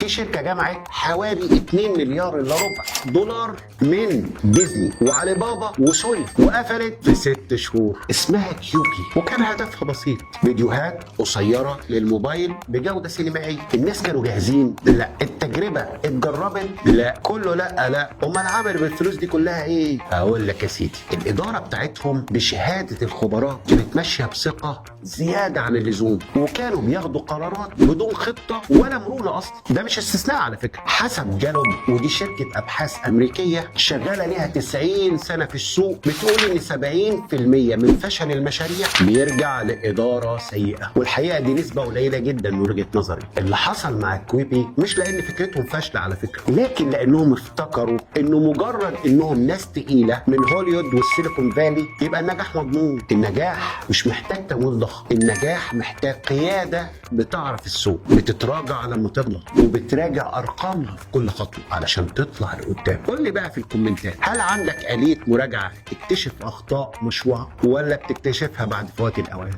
في شركة جمعت حوالي 2 مليار الا ربع دولار من ديزني وعلي بابا وسوني، وقفلت في 6 شهور. اسمها كيوبي، وكان هدفها بسيط: فيديوهات قصيرة للموبايل بجوده سينمائية. الناس كانوا جاهزين؟ لا. التجربة اتجربت؟ لا. كله لا لا. امال عمل بالفلوس دي كلها ايه؟ اقول لك يا سيدي، الادارة بتاعتهم بشهادة الخبراء كانت ماشية بثقة زيادة عن اللزوم، وكانوا بياخدوا قرارات بدون خطه ولا مرونة اصلا. ده مش استثناء على فكرة. حسب جالوب، ودي شركة ابحاث امريكية شغالة ليها 90 سنة في السوق، بتقول ان 70% من فشل المشاريع بيرجع لادارة سيئه، والحقيقة دي نسبه قليله جدا من وجهه نظري. اللي حصل مع كويبي مش لان فكرتهم فاشلة على فكرة، لكن لانهم افتكروا انه مجرد انهم ناس تقيلة من هوليوود والسيليكون فالي يبقى النجاح مضمون. النجاح مش محتاج تمويل ضخم، النجاح محتاج قيادة بتعرف السوق، بتتراجع لما تغلط، وبتراجع ارقامها في كل خطوة علشان تطلع لقدام. قول لي بقى في الكومنتات، هل عندك آلية مراجعه تكتشف اخطاء مشروعك ولا بتكتشفها بعد فوات الاوان؟